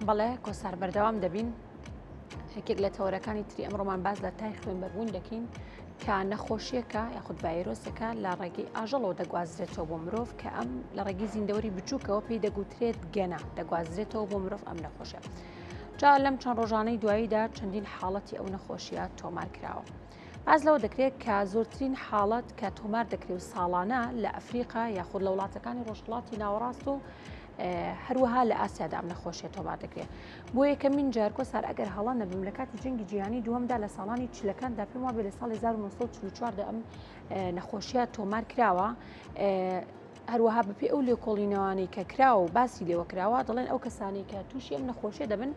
بەڵێ کۆسار بەردەوام دەبین یەکێک لە تەوەرەکانی تری ئەمڕۆمان باس لە تای خوێنبەربوون دەکەین کە نەخۆشیەکە یاخود ڤایرۆسەکە لە ڕێگەی ئاژەڵەوە دەگوازرێتەوە بۆ مرۆڤ کە ئەم لە ڕێگەی زیندەوەری بچووکەوە پێی دەگوترێت گەنە دەگوازرێتەوە بۆ مرۆڤ ئەم نەخۆشیە جا لەم چەند ڕۆژانەی دواییدا چەندین حاڵەتی ئەو نەخۆشیە تۆمار کراوە. باس لەوە دەکرێت کە زۆرترین حاڵەت کە تۆمار دەکرێت و ساڵانە لە ئەفریقا یاخود لە وڵاتەکانی ڕۆژهەڵاتی ناوەڕاست و هەروەها لە ئاسیادا ئەم نەخۆشیە تۆمار دەکرێت بۆ یەکەمین جار کۆسار ئەگەر هەڵە نەبم لە کاتی جەنگی جیهانی دووەمدا لە ساڵانی چلەکاندا پێم وابێ لە ساڵی 1944 دا ئەم نەخۆشیە تۆمار کراوە هەروەها بەپێی ئەو لێکۆڵینەوانەی کە کراوە و باسی لێوە کراوە دەڵێن ئەو کەسانەی کە تووشی ئەم نەخۆشیە دەبن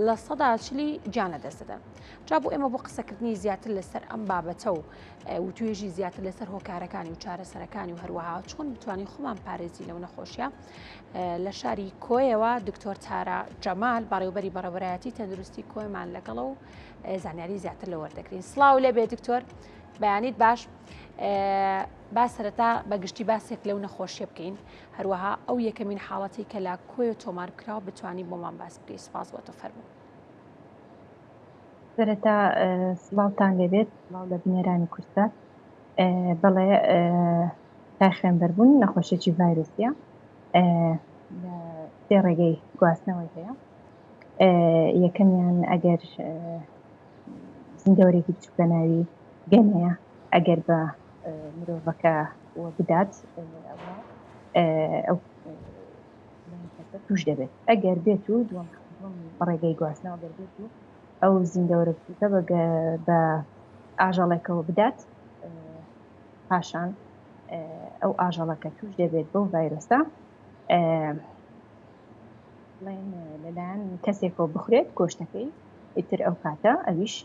لە سەدا چلی گیان لەدەست دەدەن. جا بۆ ئێمە بۆ قسەکردنی زیاتر لەسەر ئەم بابەتە و وتوێژی زیاتر لەسەر هۆکارەکانی و چارەسەرەکانی و هەروەها چۆن بتوانین خۆمان پارێزی لەو نەخۆشیە لە شاری کۆیەوە دکتۆر تارا جەمال بەڕێوبەری بەڕێوەبەرایەتی تەندروستی کۆیمان لەگەڵە و زانیاری زیاتر لە وەردەگرین سڵاو لێبێ دکتۆر بەیانیت باش با سەرەتا بە گشتی باسێک لەو نەخۆشیە بکەین هەروەها ئەو یەکەمین حاڵەتی کە لە کۆیە تۆمار بکراوە بتانی بۆمان باس بکەی سپاس بۆ تۆ فەرموو. سەرەتا سڵاوتان لێبێت سڵاو لە بینەرانی کوردسات بەڵێ تای خوێنبەربوون نەخۆشیێکی ڤایرۆسیە لە سێ ڕێگەی گواستنەوەی هەیە یەکەمیان ئەگەر زیندەوەرێکی بچوک بە ناوی گەنەیە ئەگەر بە مرۆڤەکە بدات ئەوە ئەو کەسە توش دەبێت ئەگەر بێت و دووەم ڕێگەی گواستنەوە گەر بێت و ئەو زیندەوەرە بچووکە بە ئاژەڵێکەوە بدات پاشان ئەو ئاژەڵەکە توش دەبێت بەو ڤایرۆسە بڵێن لەلایەن کەسێکەوە بخورێت گۆشتەکەی ئیتر ئەو کاتە ئەویش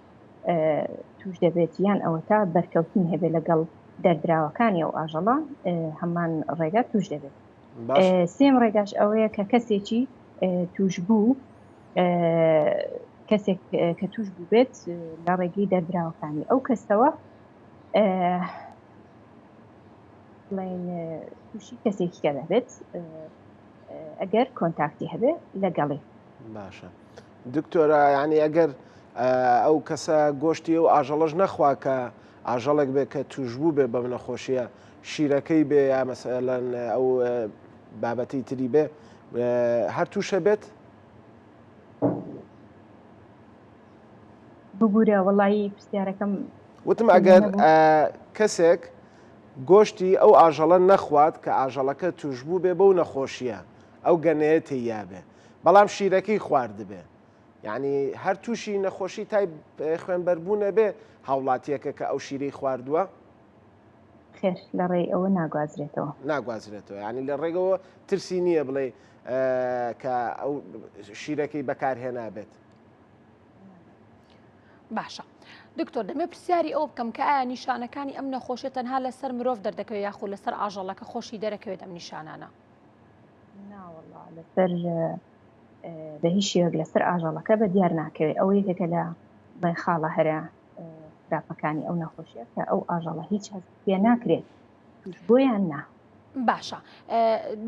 توش دەبێت یان ئەوەتا بەرکەوتنی هەبێت لەگەڵ دەردراوەکانی ئەو ئاژەڵە هەمان ڕێگا توش دەبێت سێم ڕێگاش ئەوەیە کە کەسێکی توش بوو کەسێک کە توش بوو بێت لە ڕێگەی دەردراوەکانی ئەو کەسەوە بڵێن تووشی کەسێکی کە دەبێت ئەگەر contact ی هەبێ لەگەڵی. باشە دکتۆرە یعنی ئەگەر ئەو کەسە گۆشتی و ئاژەڵەش نەخوا کە ئاژەڵێک بێ کە توشبوو بێ بەم نەخۆشیە شیرەکەی بێ یا مەسەلەن ئەو بابەتی تری بێ هەر تووشە بێت ببوورە وەڵی پرسیارەکەم وتم ئەگەر کەسێک گۆشتی ئەو ئاژەڵە نەخوات کە ئاژەڵەکە توشبوو بێ بەو نەخۆشیە ئەو گەنەیە تێیابێ بەڵام شیرەکەی خواردبێ یعنی هەر تووشی نەخۆشی تای خوێنبەربوونە بێ هاوڵاتیەکە کە ئەو شیرەی خواردووە؟ خێر لە ڕێی ئەوە ناگوازرێتەوە. ناگوازرێتەوە یعنی لە ڕێگەوە ترسی نییە بڵێ کە ئەو شیرەکەی بەکارهێنابێت. باشە دکتۆر دەمێ پرسیاری ئەو بکەم کە ئایا نیشانەکانی ئەم نەخۆشیە تەنها لەسەر مرۆڤ دەردەکەوێت یاخود لەسەر ئاژەڵەکە خۆشی دەرەکەوێت ئەم نیشانانە؟ ناوەڵا لەسەر بە هیچ شێوەک لەسەر ئاژەڵەکە بە دیار ناکەوێت ئەوە یەکێکە لە بڵێن خاڵە هەرە خراپەکانی ئەو نەخۆشیە کە ئەو ئاژەڵە هیچ هەست پێ ناکرێت توش بۆیان نا. باشە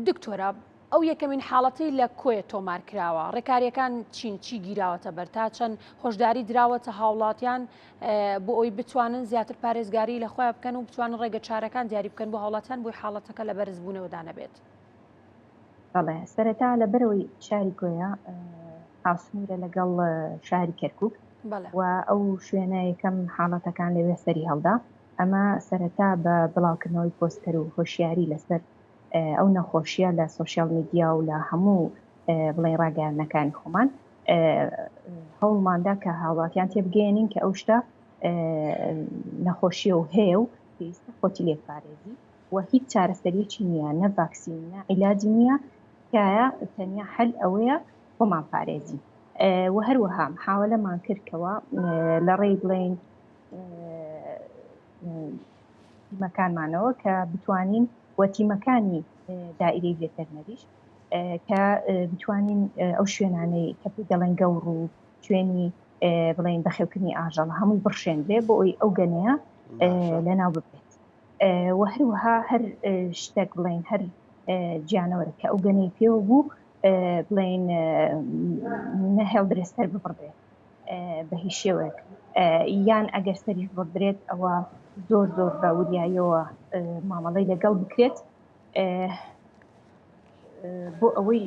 دکتۆرە ئەو یەکەمین حاڵەتەی لە کۆیە تۆمار کراوە ڕێکاریەکان چین چی گیراوەتە بەر تا چەند هۆشداری دراوەتە هاوڵاتیان بۆ ئەوی بتوانن زیاتر پارێزگاری لە خۆیان بکەن و بتوانن ڕێگە چارەکان دیاری بکەن بۆ هاوڵاتیان بۆی حاڵەتەکە لە بەرزبوونەوەدا نەبێت. بەڵێ سەرەتا لەبەرەوەی شاری کۆیە هاوسنوورە لەگەڵ شاری کەرکک و ئەو شوێنە یەکەم حاڵەتەکان لەوێ سەری هەڵدا ئەمە سەرەتا بە بڵاوکردنەوەی پۆستەر و هۆشیاری لەسەر ئەو نەخۆشیە لە سۆشیال میدیا و لە هەموو بڵێن ڕاگەیاندنەکانی خۆمان هەوڵماندا کە هاوڵاتیان تێبگەیەنین کە ئەو شتە نەخۆشیە و هەیە و پێویستە خۆتی لێ پارێزی و هیچ چارەسەریەکی نییە نە ڤاکسین نە عیلاجی نییە تکایە تەنیا حەل ئەوەیە خۆمان پارێزی و هەروەها محاولەمان کرد کەەوە لە ڕێی بڵێین تیمەکانمانەوە کە بتوانین و تیمەکانی دائیرەی ڤێتەرنەریش کە بتوانین ئەو شوێنانەی کە پێی دەڵێن گەوڕ و شوێنی بڵێن بەخێوکردنی ئاژەڵ هەمووی بڕشێنرێ بۆ ئەوی ئەو گەنەیە لەناو ببێت و هەروەها هەر شتێک بڵێن هەر گیانەوەرە کە ئەو گەنەی پێوە بوو. بڵێین نەهێڵدرێت سەر ببڕدرێت بە هیچ شێوەیەک یان ئەگەر سەریش بڕدرێت ئەوە زۆر زۆر بە وریاییەوە مامەڵەی لەگەڵ بکرێت بۆ ئەوەی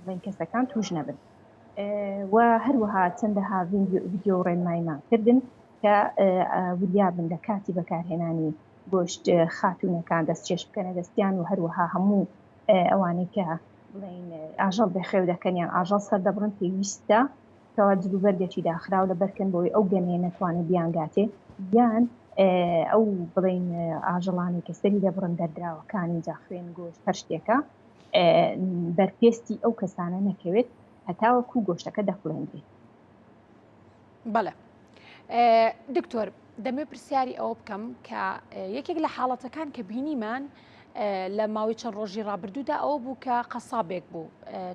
بڵێن کەسەکان توش نەبن و هەروەها چەندەها ڤیدیۆ ڕێنماییمان کردن کە وریابن لە کاتی بەکارهێنانی گۆشت خاتوونەکان دەست چێش بکەنە دەستیان و هەروەها هەموو ئەوانەی کە بڵێین ئاژەڵ بێخێو دەکەن یان ئاژەڵ سەردەبڕن پێویستە کەوا جلوبەرگێکی داخراو لەبەرکەن بۆی ئەو گەنەیە نەتوانێت بیانگاتێ یان ئەو بڵین ئاژەڵانی کە سەری دەبڕن دەردراوەکانی جا خوێن گۆشت هەر شتێکە بەرپێستی ئەو کەسانە نەکەوێت هەتاوەکو گۆشتەکە دەکوڵێندرێت. بەڵێ دکتۆر دەمێ پرسیاری ئەوە بکەم کە یەکێک لە حاڵەتەکان کە بینیمان لە ماوەی چەند ڕۆژی ڕابردوودا ئەوە بوو کە قەسابێک بوو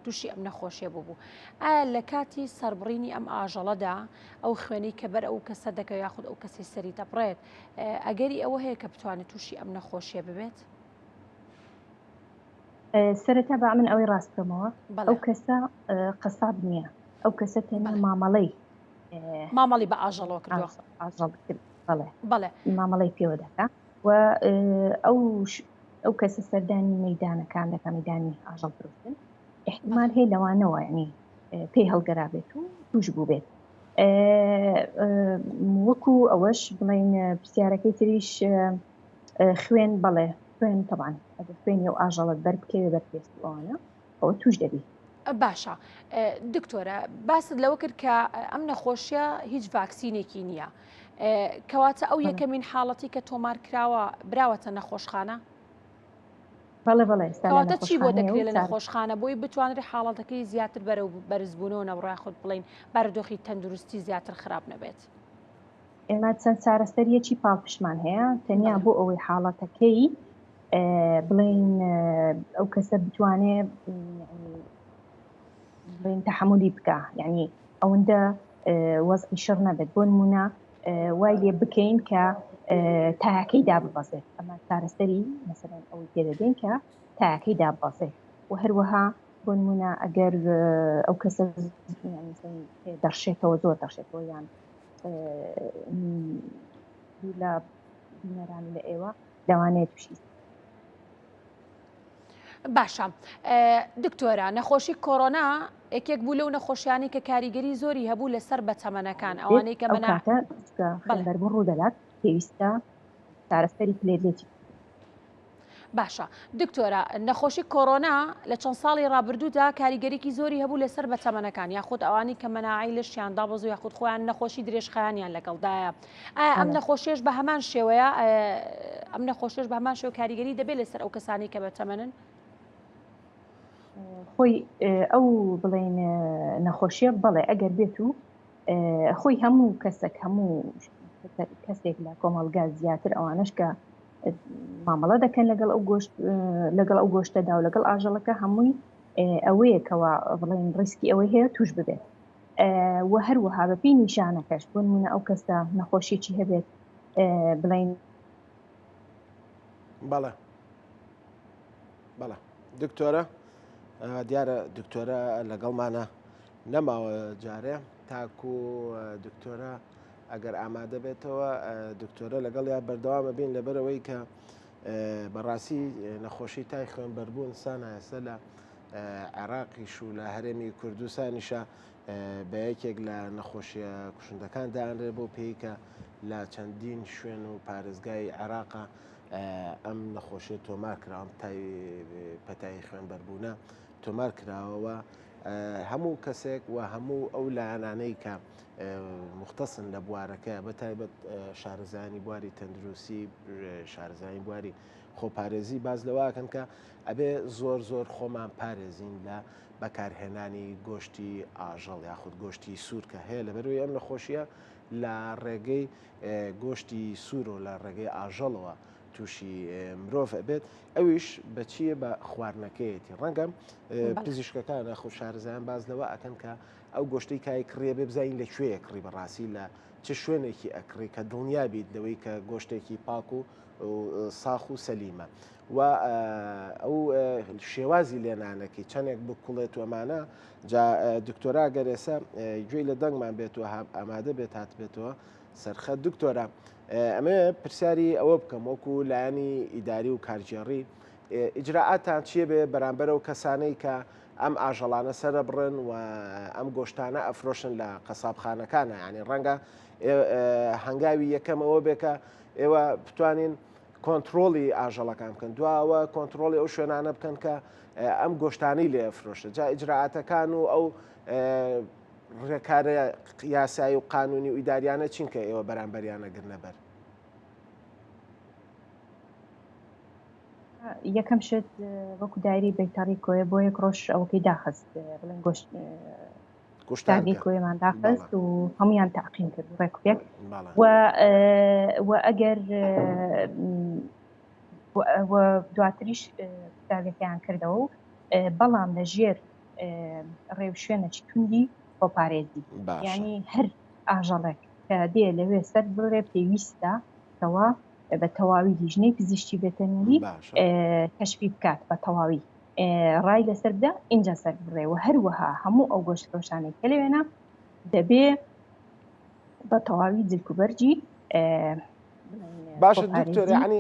تووشی ئەم نەخۆشیە بوو بوو ئایا لە کاتی سربڕینی ئەم ئاژەڵەدا ئەو خوێنی کە بەر ئەو کەسە دەکە یاخود ئەو کەسی سەری دەبڕێت ئەگەری ئەوە هەیە کە بتوانێت تووشی ئەم نەخۆشیە ببێت؟ سەرەتا با من ئەوەی ڕاست بکەمەوە ئەو کەسە قەساب نییە ئەو کەسە تەنیا مامەڵەی مامەڵی بە ئاژەڵەوە کردووە ئاژەڵ کرد بەڵێ بەڵێ مامەڵەی پێوە دەکا و ئەو ئەو کەسە سەردانی مەدانەکان دەکا مەدانی ئاژەڵ فرۆشتن احتمال هەیە لەوانەوە ینی پێی هەڵگەرابێت و توش بوو بێت وەکو ئەوەش بڵین پرسیارەکەی تریش خوێن بەڵێ خوێن تەبان ئەگەر خوێنی ئەو ئاژەڵت بەر بکەوێ بەر پێست و ئەوانە ئەوە توش دەبی. باشە دکتۆرە باست لەوە کرد کە ئەم نەخۆشیە هیچ ڤاکسینێکی نییە کەواتە ئەو یەکەمین حاڵەتی کە تۆمار کراوە براوەتە نەخۆشخانە؟ بەڵێ بەڵێ ئێستا لە کەواتە چی بۆ نەخۆشخانەیە دەکرێت و لە چار نەخۆشخانە بۆی بتوانرێت حاڵەتەکەی زیاتر بەرەو بەرزبوونەوە نەبڕە یاخود بڵین بارودۆخی تەندروستی زیاتر خراپ نەبێت؟ ئێمە چەند چارەسەریەکی پاڵپشتمان هەیە تەنیا بۆ ئەوەی حاڵەتەکەی بڵین ئەو کەسە بتوانێ بڵین تەحملی بکە یعنی ئەوەندە وەزعی شڕ نەبێت بۆ نمونە وای لێ بکەین کە تایەکەی داببەزێت ئەمە چارەسەری مەسەرەن ئەوەی پێدەدەین کە تایەکەی داببەزێت و هەروەها بۆ نمونە ئەگەر ئەو کەسە دەڕشێتەوە زۆر دەڕشێتەوە یان دوور لە بینەران لە ئێوە لەوانەیە تووشی باشە دکتۆرە نەخۆشی کۆرۆنا یەکێک بوو لەو نەخۆشیانی کە کاریگەری زۆری هەبوو لەسەر بەتەمەنەکان ئەوانەی کە مەناکە بەربوو ڕوودەدات پێویستە چارەسەری پلێتلێتی باشە دکتۆرە نەخۆشی کۆرۆنا لە چەند ساڵی ڕابردوودا کاریگەریکی زۆری هەبوو لەسەر بەتەمەنەکان یاخود ئەوانی کە مەناعەی لەشیان دابەزو یاخود خۆیان نەخۆشی درێژخایەنیان لەگەڵدایە ئایا ئەم نەخۆشیەش بە هەمان شێوەیە ئەم نەخۆشیەش بە هەمان شێوە کاریگەری دەبێت لەسەر ئەو کەسانی کە بەتەمەنن؟ خۆی ئەو بڵێن نەخۆشیە بەڵێ ئەگەر بێت و خۆی هەموو کەسێک هەموو کەسێک لە کۆمەڵگا زیاتر ئەوانش کە مامەڵە دەکەن لەگەڵ ئەو گۆشت لەگەڵ ئەو گۆشتەدا و لەگەڵ ئاژەڵەکە هەمووی ئەوەیە کەوا بڵێن ڕیسکی ئەوەی هەیە توش ببێت و هەروەها بەپی نیشانەکەش بۆ نمونە ئەو کەسە نەخۆشیی هەبێت بڵین بەڵێ بەڵێ دکتۆرە دیارە دکتۆرە لەگەڵمانە نەماوە جارێ تاکو دکتۆرە ئەگەر ئامادە بێتەوە دکتۆرە لەگەڵیا بەردەوامە بین لەبەرەوەی کە بەڕاستی نەخۆشی تای خوێنبەربوون سانا ئێستا لە عێراقیش و لە هەرێمی کوردستانیشە بە یەکێک لە نەخۆشیە کوشندەکان دانرێ بۆ پێی کە لە چەندین شوێن و پارێزگای عێراقا ئەم نەخۆشیە تۆمار کراوە تای پەتای خوێنبەربوونە تۆمار کراوەوە هەموو کەسێک و هەموو ئەو لایەنانەی کە مختصن لە بوارەکە بە تایبەت شارەزایانی بواری تەندروستی شارەزایانی بواری خۆپارێزی باز لەواکەن کە ئەبێ زۆر زۆر خۆمان پارێزین لە بەکارهێنانی گۆشتی ئاژەڵ یاخود گۆشتی سوور کە هەیە لەبەروی ئەم نەخۆشیە لە ڕێگەی گۆشتی سوور و لە ڕێگەی ئاژەڵەوە. تووشی مرۆڤ ئەبێت ئەویش بەچیە بە خواردنەکەیەتی ڕەنگە پزیشکەکان یاخود شارەزایان باز لەوە ئەکەن کە ئەو گۆشتەی کای کڕیە بێ بزانین لە کوێیە کڕی بەڕاستی لە چ شوێنێکی ئەکڕی کە دڵنیا بیت لەوەی کە گۆشتێکی پاک و ساخ و سەلیمە و ئەو شێوازی لێنانەکەی چەندێک بکوڵێت و ئەمانە جا دکتۆرا گەر ئێسە گوێی لە دەنگمان بێت و ئامادە بێت هاتبێتەوە سەرخەت دکتۆرا ئەمێ پرسیاری ئەوە بکەم وەکو لایەنی ئیداری و کارگێڕی ئیجرائاتان چییە بێ بەرامبەر ئەو کەسانەی کە ئەم ئاژەڵانە سەرەبڕن و ئەم گۆشتانە ئەفرۆشن لە قەسابخانەکانە یعنی ڕەنگە هەنگاوی یەکەم ئەوە بێ کە ئێوە بتوانین کۆنتترۆلی ئاژەڵەکان بکەن دواوە کۆنتترۆلی ئەو شوێنانە بکەن کە ئەم گۆشتانەی لێ ئەفرۆشە جا ئیجرائاتەکان و ئەو ڕێکارە یاسایی و قانونی و ئیداریانە چین کە ئێوە بەرامبەریانە گرنە بەر؟ یەکەم شت وەکو دایری بەیتەڕی کۆیە بۆ یەک ڕۆژ ئەوەکەی داخست بڵێن گۆشت کوشتارگەی کۆیەمان داخست و هەمویان تاقیم کرد ڕێکوپێک و ئەگەر دواتریش کوشتارگەکەیان کردەوە و بەڵام لە ژێر ڕێوشوێنەکی توندی خۆپارێزی یعنی هەر ئاژەڵێک کە دێ لەوێ سەر بڕێ پێویستە کەوا بە تەواوی لیژنەی پزیشکی ڤێتەرنەری کەشفی بکات بە تەواوی ڕای لەسەر بدە ئینجا سەر بڕێ و هەروەها هەموو ئەو گۆشت فرۆشانەی کە لەوێنە دەبێ بە تەواوی جلکوبەرگی باشە دکتۆر یعنی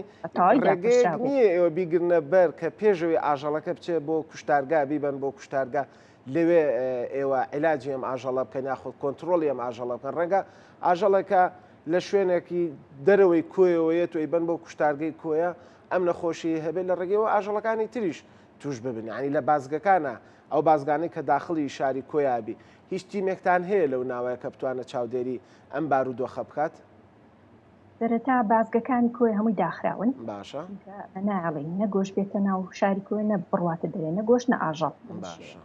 ڕێگەیەک نییە ئێوە بیگرنە بەر کە پێشەوەی ئاژەڵەکە بچێت بۆ کوشتارگا بیبەن بۆ کوشتارگا لەوێ ئێوە عیلاجی ئەم ئاژەڵە بکەن یاخود کۆنتترۆلی ئەم ئاژەڵە بکەن ڕەنگە ئاژەڵێکە لە شوێنێکی دەرەوەی کۆیەوە یەت و ئەیبەن بۆ کوشتارگەی کۆیە ئەم نەخۆشی هەبێت لە ڕێگەیەوە ئاژەڵەکانی تریش توش ببن یعنی لە بازگەکانە ئەو بازگانەی کە داخڵی شاری کۆیابی هیچ تیمێکتان هەیە لەو ناوەیە کە بتوانە چاودێری ئەم بارودۆخە بکات؟ سەرەتا بازگەکانی کۆیە هەمووی داخراون باشە نایەڵین نە گۆشت بێتە ناو شاری کۆیە نە بڕواتە دەرێ نە گۆشت نە ئاژەڵ باشە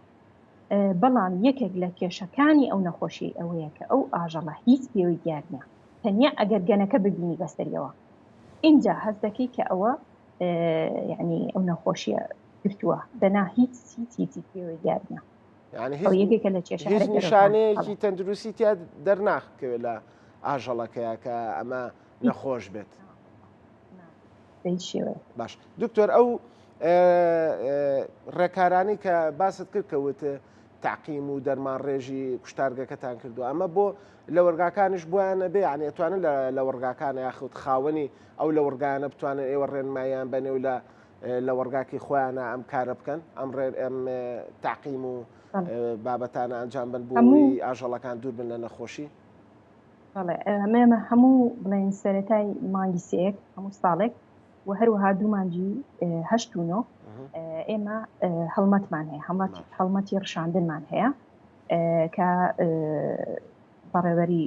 بەڵام یەکێک لە کێشەکانی ئەو نەخۆشی ئەوەیە کە ئەو ئاژەڵە هیچ پێوەی دیار نییە تەنیا ئەگەر گەنەکە ببینی بەسەریەوە ئینجا هەست دەکەی کە ئەوە یعنی ئەو نەخۆشیە گرتووە دەنا هیچ هیچ هیچی پێوەی دیار نییە یعنی هیچ یەکێکە لە کێشە هیچ نیشانەیەکی تەندروستی تیا دەرناکەوێت لە ئاژەڵەکەیە کە ئەمە نەخۆش بێت باش دکتۆر ئەو ڕێکارانی کە باست کرد کەوت تاقیم و دەرمان ڕێژی کوشتارگەکەتان کردو ئەمە بۆ لە وەرگاکانیش بۆیان نەبێ یعنی ئەتوانن لە وەرگاکان یاخود خاوەنی ئەو لە وەرگانە بتوانن ئێوە ڕێنماییان بەنێ و لە لە وەرگاکی خۆیانە ئەم کارە بکەن ئەم ڕێ ئەم تاقیم و بابەتانە ئەنجام بن بۆ ئاژەڵەکان دوور بن لە نەخۆشی بەڵێ ئەمە هەموو بڵێن سەرەتای مانگی سێک هەموو ساڵێک و هەروەها دوو مانگی هەشت و نۆ ئێمە هەڵمەتمان هەیە هەڵمەتی ڕشاندنمان هەیە کە بەڕێوەری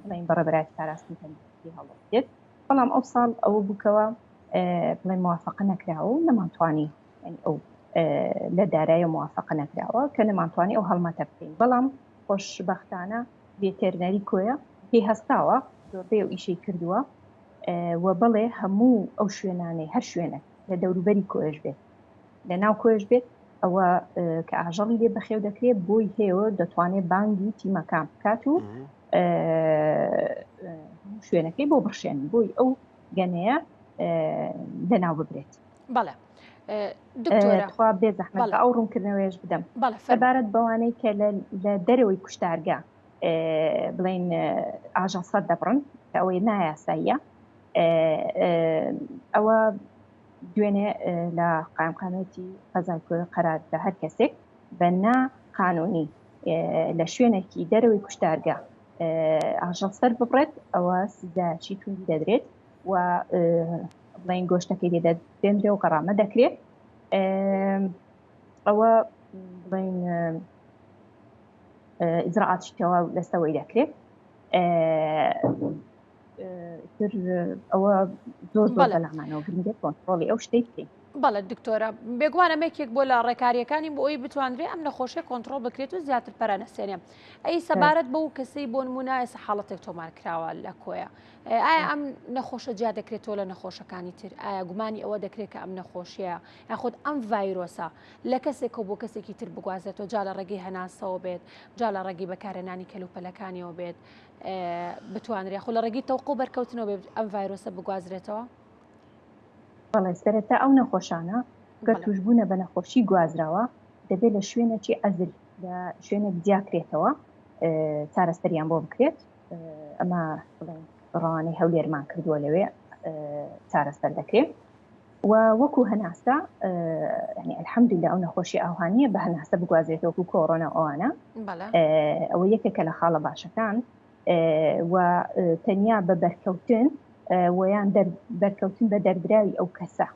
بڵێن بەڕێبەرایەتی پاراستنی تەندروستی هەڵدەستێت بەڵام ئەو ساڵ ئەوە بووکەوە بڵێن موافقە نەکراوە و نەمانتوانی ئەو لە دارایە موافقە نەکراوە کە نەمانتوانی ئەو هەڵمەتە بکەین بەڵام خۆشبەختانە ڤێتێرنەری کۆیە پێی هەستاوە زۆربەی ئەو ئیشەی کردووە و بەڵێ هەموو ئەو شوێنانەی هەر شوێنێک لە دەوروبەری کۆیش بێت لە ناو کۆیش بێت ئەوە کە ئاژەڵی لێ بەخێو دەکرێت بۆی هەیە دەتوانێت بانگی تیمەکان بکات و شوێنەکەی بۆ بڕشێن بۆی ئەو گەنەیە لەناو ببرێت. بەڵێ دکتۆرە تخوا بێ زەحمەت ئەو ڕوونکردنەوەیش بدەم سەبارەت بەوانەی کە لە دەرەوەی کوشتارگە بڵین ئاژەڵ سەر دەبڕن کە ئەوەی نایاساییە ئەوە دوێنێ لە قایمقامێتی قەزای کۆیە قەرار بە هەر کەسێک بە نا قانونی لە شوێنێکی دەرەوەی کوشتارگە ئاژەڵ سەر ببڕێت ئەوە سزایەکی توندی دەدرێت و بڵین گۆشتەکەی لێ دەدێنرێ و غەرامە دەکرێت ئەوە بڵین ئیجرائاتی تەواو لەسەوەی دەکرێت ئەوە زۆر زۆر بەلامانەوە گرنگە کۆنترۆڵی ئەو شتەی بکەین. بەڵێ دکتۆرە بێگومان ئەمە یەکێک بۆ لە ڕێکاریەکانی بۆ ئەوی بتوانرێ ئەم نەخۆشیە کۆنتترۆل بکرێت و زیاتر پەرە نەسێنێ ئەی سەبارەت بەو کەسەی بۆ نمونە ئێستا حاڵەتێک تۆمار کراوە لە کۆیە ئایا ئەم نەخۆشە جیا دەکرێتەوە لە نەخۆشەکانی تر ئایا گومانی ئەوە دەکرێت کە ئەم نەخۆشیە یاخود ئەم ڤایرۆسە لە کەسێکەوە بۆ کەسێکی تر بگوازێتەوە جا لە ڕێگەی هەناسەوە بێت جا لە ڕێگەی بەکارهێنانی کەلوپەلەکانیەوە بێت بتوانرێت یاخود لە ڕێگەی تەوقە و بەرکەوتنەوە بێت ئەم ڤایرۆسە بگوازرێتەوە؟ بەڵێ سەرەتا ئەو نەخۆشانە گەر توشبوونە بە نەخۆشی گوازراوە دەبێت لە شوێنێکی عەزل لە شوێنێک جیاکرێتەوە چارەسەریان بۆ بکرێت ئەمە بڵێن ڕەوانەی هەولێرمان کردووە لەوێ چارەسەر دەکرێت و وەکو هەناسە ینی الحەمدلله ئەو نەخۆشی ئاوهانیە بە هەناسە بگوازرێتەوە وەکو کۆرۆنا ئەوانە ئەوە یەکێکە لە خاڵە باشەکان و تەنیا بە بەرکەوتن ویان بەرکەوتن بە دەردراوی ئەو کەسە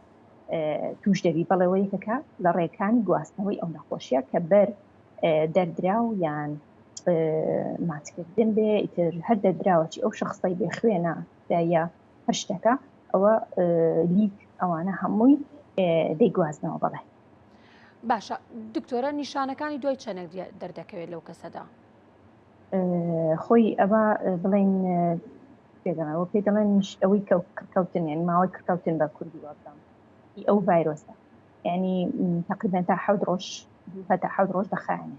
توش دەبی بەڵێەوە یەکەکە لە ڕێکانی گواستنەوەی ئەو نەخۆشیە کە بەر دەردراو یان ماچکردن بێ ئیتر هەر دەردراوەچی ئەو شخصی بێ خوێنە یا هەر شتەکە ئەوە لیک ئەوانە هەمووی دەیگوازنەوە بەڵێ. باشە دکتۆرە نیشانەکانی دوای چەندێک دەردەکەوێت لەو کەسەدا؟ خۆی ئەوە بڵین پێدەڵێن پێ دەڵێن ئەوەی کەوتن یعنی ماوەی کەوتن بە کوردی وابزانم ئەو ڤایرۆسە یعنی تقریبا تا حەوت ڕۆژ هەتا حەوت ڕۆژ دەخایەنێ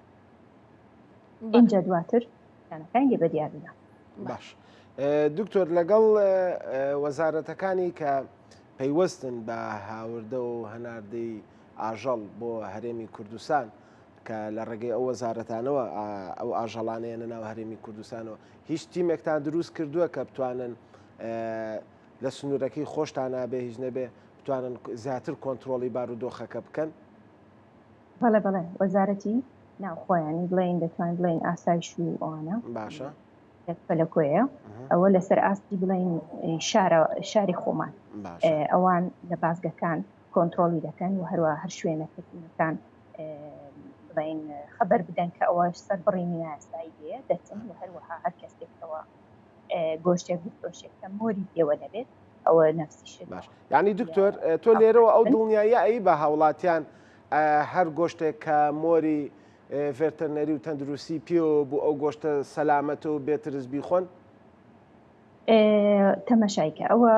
اینجا دواتر نیشانەکانی لێ بەدیار دەدا. باش دکتۆر لەگەڵ وەزارەتەکانی کە پەیوەستن بە هاوردە و هەناردەی ئاژەڵ بۆ هەرێمی کوردستان کە لە ڕێگەی ئەو وەزارەتانەوە ئەو ئاژەڵانەیەنە ناو هەرێمی کوردستانەوە هیچ تیمێکتان دروست کردووە کە بتوانن لە سنوورەکەی خۆشتان نابێ هیچ نەبێ بتوانن زیاتر کۆنتترۆڵی بارودۆخەکە بکەن؟ بەڵێ بەڵێ وەزارەتی ناوخۆیانی بڵێین دەتوان بڵێین ئاسایش و ئەوانە باشە لە کۆیە ئەوە لەسەر ئاستی بڵێین شارە شاری خۆمان ئەوان لە بازگەکان کۆنتترۆلی دەکەن و هەروە هەر شوێنە کەتیمەکان بڵین خەبەر بدەن کە ئەوە سەر بڕینی یاسایی لێ دەچن و هەروەها هەر کەسێکەوە گۆشتێک بفرۆشێک کە مۆری پێوە نەبێت ئەوە نەفسی شت باش یعنی دکتۆر تۆ لێرەوە ئەو دڵنیاییە ئەی بە هاوڵاتیان هەر گۆشتێک کە مۆری ڤێرتەرنەری و تەندروستی پێوە بوو ئەو گۆشتە سەلامەت و بێترس بیخۆن؟ تەمەشایکە ئەوە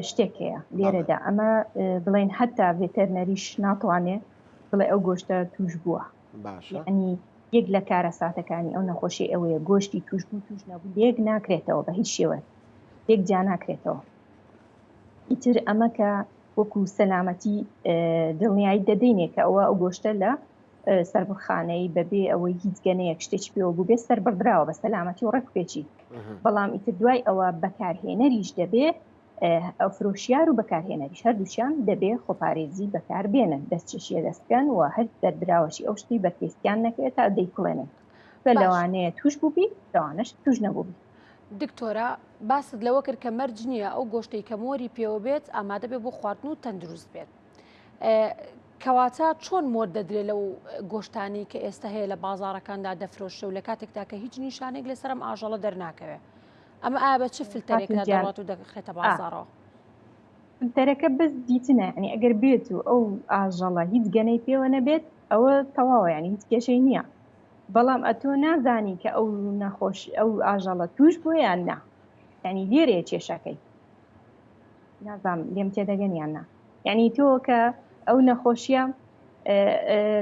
شتێک هەیە لێرەدا ئەمە بڵێن هەتا ڤێتەرنەریش ناتوانێ بڵێ ئەو گۆشتە توش بووە ینی یەک لە کارەساتەکانی ئەو نەخۆشی ئەوەیە گۆشتی توش بوو توش نەبوو لێک ناکرێتەوە بە هیچ شێوەیەک لێک جیا ناکرێتەوە ئیتر ئەمە کە وەکو سەلامەتی دڵنیایی دەدەینێ کە ئەوە ئەو گۆشتە لە سەربڕخانەی بەبێ ئەوەی هیچ گەنەیەک شتێکی پێوە بوو بێ سەربڕدراوە بە سەلامەتی و ڕێکپێکی بەڵام ئیتر دوای ئەوە بەکارهێنەریش دەبێ ئەو فرۆشیار و بەکارهێنەریش هەردووچیان دەبێ خۆپارێزی بەکاربێنن دەستچێشیە دەستکەن و هەر دەردراوەشی ئەو شتی بەرپێستیان نەکرێت تا دەیکوڵێنن بە لەوانەیە توش بووبی لەوانەش توش نەبووبی. دکتۆرە باست لەوە کرد کە مەرج نییە ئەو گۆشتەی کە مۆری پێوە بێت ئامادە بێ بۆ خواردن و تەندروست بێت. کەواتە چۆن مۆر دەدرێت لەو گۆشتانی کە ئێستا هەیە لە بازارەکاندا دەفرۆشرێ و لە کاتێکدا کە هیچ نیشانێک لەسەر ئەم ئاژەڵە دەرناکەوێت ئەمە ئایا بە چ فلتەرێکدا دەڕات و دەخرێتە بازارەوە؟ فلتەرەکە بەس دیتنە ینی ئەگەر بێت و ئەو ئاژەڵە هیچ گەنەی پێوە نەبێت ئەوە تەواوە ینی هیچ کێشەی نییە بەڵام ئەتۆ نازانی کە ئەو نەخۆش ئەو ئاژەڵە توش بووە یان نا ینی لێرەیە کێشەکەی نازانم لێم تێدەگەن یان نا یعنی تۆ کە ئەو نەخۆشیە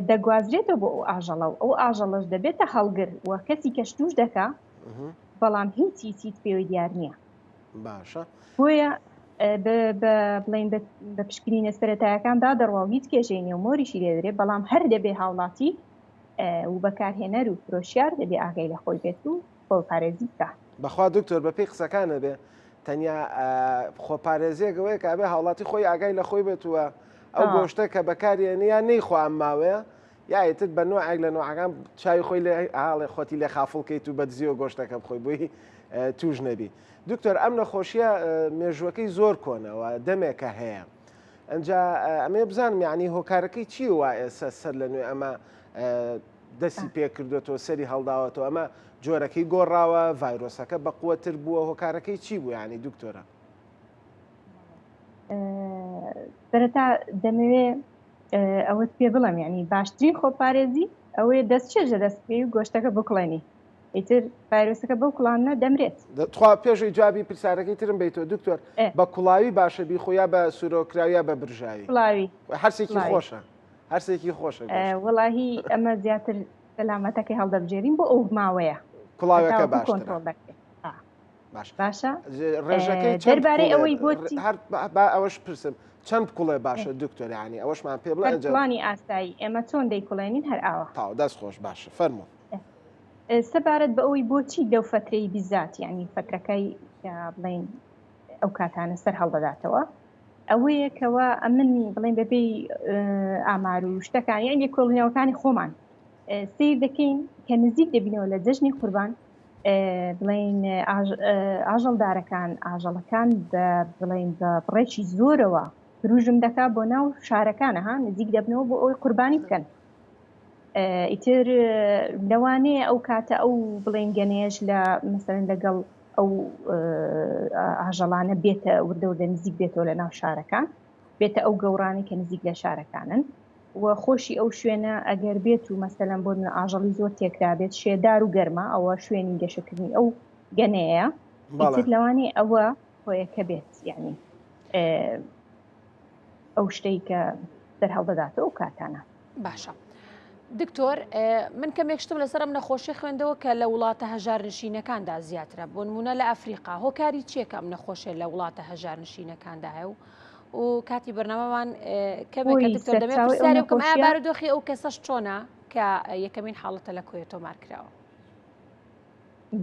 دەگوازرێتەوە بۆ ئەو ئاژەڵە و ئەو ئاژەڵەش دەبێتە هەڵگر و کەسی کەش توش دەکا بەڵام هیچ هیچ هیچ پێوەی دیار نییە باشە بۆیە بڵین بە پشکنینە سەرەتایەکاندا دەڕوا و هیچ کێشەی نیە و مۆریشی لێدرێ بەڵام هەر دەبێ هاوڵاتی و بەکارهێنەر و فرۆشیار دەبێ ئاگای لە خۆی بێت و خۆپارێزی بکا. بەخوا دکتۆر بەپێی قسەکانت بێ تەنیا خۆپارێزیەک ئەوەیە کە ئەبێ هاوڵاتی خۆی ئاگای لە خۆی بێت و ئەو گۆشتە کە بەکارێنی یان نەیخوا ئەم ماوەیە یا ئیتر بە نوعێک لە نوعەکان چاوی خۆی لێ هاڵێ خۆتی لێ خافڵ کەیت و بەدزیەوە گۆشتەکە بخۆی بۆی توش نەبی دکتۆر ئەم نەخۆشیە مێژوەکەی زۆر کۆنەوە دەمێکە هەیە ئەجا ئەمێ بزانم یعنی هۆکارەکەی چی وا ئێستا سەر لە نوێ ئەمە دەستی پێکردوێتەوە سەری هەڵداوەتەوە ئەمە جۆرەکەی گۆڕاوە ڤایرۆسەکە بەقوەتر بووە هۆکارەکەی چی بوو یعنی دکتۆرە؟ سەرەتا دەمەوێ ئەوەت پێ بڵێم یعنی باشترین خۆپارێزی ئەوەیە دەست چێژە دەست پێی و گۆشتەکە بکڵێنی ئیتر ڤایرۆسەکە بەو کوڵاندنە دەمرێت. تخوا پێشەوەی جوابی پرسیارەکەی ترم بەیتەوە دکتۆر بە کوڵاوی باشە بیخۆ یا بە سوورۆکراوی یا بە برژاوی؟ کوڵاوی. هەرسێکی خۆشە هەرسێکی خۆشە. وەڵاهی ئەمە زیاتر سەلامەتەکەی هەڵدەبژێرین بۆ ئەو ماوەیە. کوڵاوەکە باشترە. باش باشە ڕێژەکەی دەربارەی ئەوەی بۆچی هەر با ئەوەش پرسم چەند بکوڵێ باشە دکتۆر ینی ئەوەشمان پێ بڵێ کوڵانی ئاسایی ئێمە چۆن دەیکوڵێنین هەر ئاوا تاو دەست خۆش باشە فەرموو سەبارەت بە ئەوەی بۆچی لەو فترەی بیزات یعنی فترەکەی کە بڵین ئەو کاتانە سەر هەڵدەداتەوە ئەوەیە کەەوە ئەمن بڵێن بەبێی ئامار و شتەکان یعنی لێکۆڵینەوەکانی خۆمان سیر دەکەین کە نزیک دەبینەوە لە جەژنی قوربان بڵین ئاژەڵدارەکان ئاژەڵەکان بە بڵین بە بڕێکی زۆرەوە هروژم دەکا بۆ ناو شارەکانە ها نزیک دەبنەوە بۆ ئەوەی قوربانی بکەن ئیتر لەوانەیە ئەو کاتە ئەو بڵێن گەنێش لە مەسەرەن لەگەڵ ئەو ئاژەڵانە بێتە وردە وردە نزیک بێتەوە لە ناو شارەکان بێتە ئەو گەورانی کە نزیک لە شارەکانن و خۆشی ئەو شوێنە ئەگەر بێت و مەسەلەن بۆ نمونە ئاژەڵی زۆر تێکرابێت شێدار و گەرمە ئەوە شوێنی گەشەکردنی ئەو گەنەیە ئیتر لەوانەیە ئەوە هۆیەکە بێت یعنی ئەو شتەی کە سەرهەڵدەداتەوە ئەو کاتانە. باشە دکتۆر من کەمێک شتم لەسەر ئەم نەخۆشی خوێندەوە کە لە وڵاتە هەژارنشینەکاندا زیاترە بۆ نمونە لە ئەفریقا هۆکاری چییە کە ئەم نەخۆشیە لە وڵاتە هەژارنشینەکاندا هەیە و و کاتی بەرنامەمان کەمێکە دکتۆر دەمێ پرسیارێ بکەم ئایا بارودۆخی ئەو کەسەش چۆنە کە یەکەمین حاڵەتە لە کۆیە تۆمار کراوە؟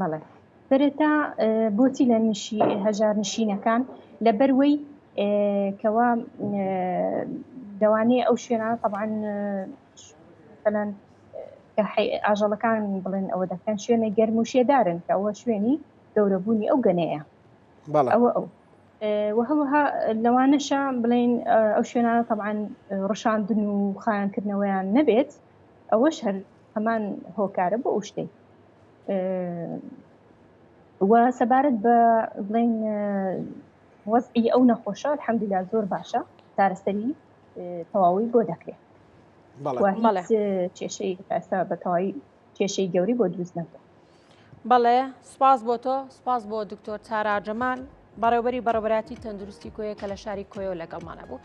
بەڵێ سەرەتا بۆچی لە نشی هەژار نشینەکان لەبەروەی کەوا لەوانەیە ئەو شوێنانە طبعا مثلەن کە ئاژەڵەکان بڵێن ئەوە دەکەن شوێنە گەرم و شێدارن کە ئەوە شوێنی گەورەبوونی ئەو گەنەیە ئەوە ئەو و هەروەها لەوانەشە بڵێن ئەو شوێنانە طبعا ڕشاندن و خایانکردنەوەیان نەبێت ئەوەش هەر هەمان هۆکارە بۆ ئەو شتەی و سەبارەت بە بڵێن وەزعی ئەو نەخۆشە الحەمدلله زۆر باشە چارەسەری تەواوی بۆ دەکرێت کێشەی ئێستا بە تەواوی کێشەی گەوری بۆ دروست نەبووە. بەڵێ سپاس بۆ تۆ سپاس بۆ دکتۆر تارا جەمال بەڕێوبەری بەڕێوەبەرایەتی تەندروستی کۆیە کە لە شاری کۆیەوە لەگەڵمانە بوو.